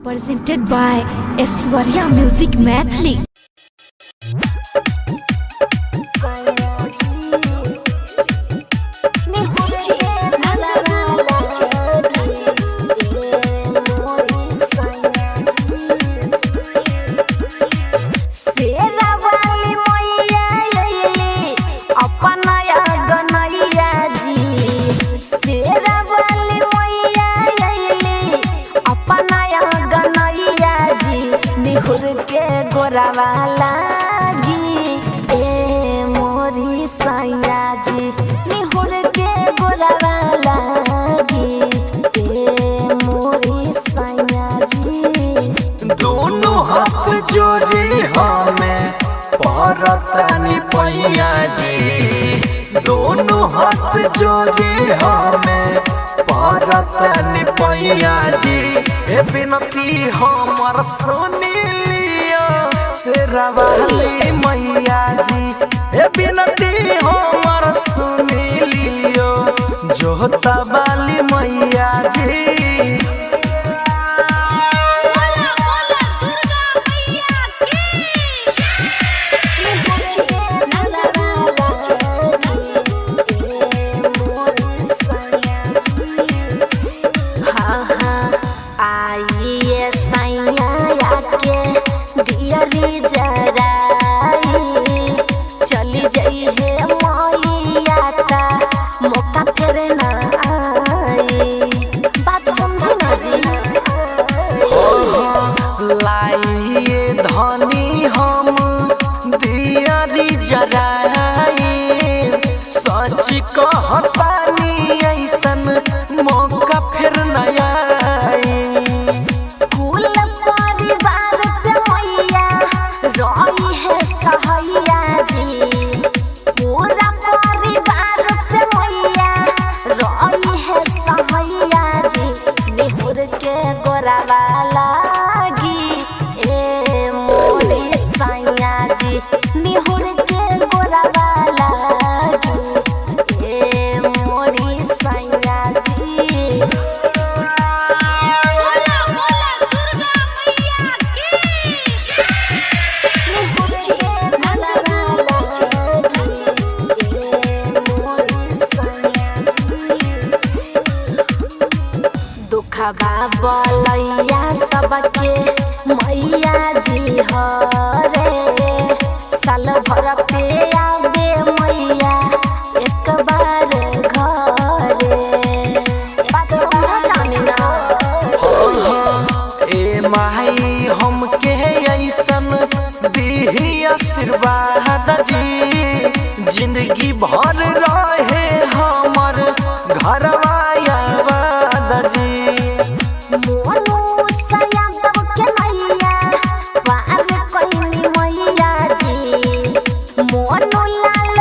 Presented by Aishwarya Music Maithili. Sherawali मैया अइली अपन गनैया जी। शेरावाली मैया अइली अपन गनैया जी। निहुर के गोरावा लागी ए मोरी सैया जी। निहुर के गोरावा लागी ए मोरी सैया जी। दोनों हाथ जोड़ी हमें परतनी पैया जी। दोनों हाथ जोड़ी हमें परतनी पैया जी। ए विनती हमर सुनी लियो शेरावाली मैया जी। ए विनती हमर सुनी लियो जोता वाली मैया जी। बोला बोला दुर्गा मैया की। आइए सैया के दियरी जराई चली जाई हे मैया का मौका फिर ना आई। बात समझी ना जी। लाइए धनी हम दियारी जराई। सच कहतानी ऐसन मौका फिर न आई। कुल परिवार पे मैया रही है सहैया जी। पूरा परिवार पे मैया रही है सहैया जी। निहुर के गोरावा लागी ए मोरी सैया जी। निहुर के गोरावा लागी ए मोरी सैया जी। बोला बोला दुर्गा मैया की। दुखबा बलैया सबके मैया जी हरे। साल भर पे आवे मैया एक बार घरे। बात समझतानी ना। ए माई हमके ऐसन दीही आशीर्वाद जी। जिंदगी भर रहे हमर घरवा आबाद जी। मोनू यादव के नैया पार कइली मैया जी। मोनू लाल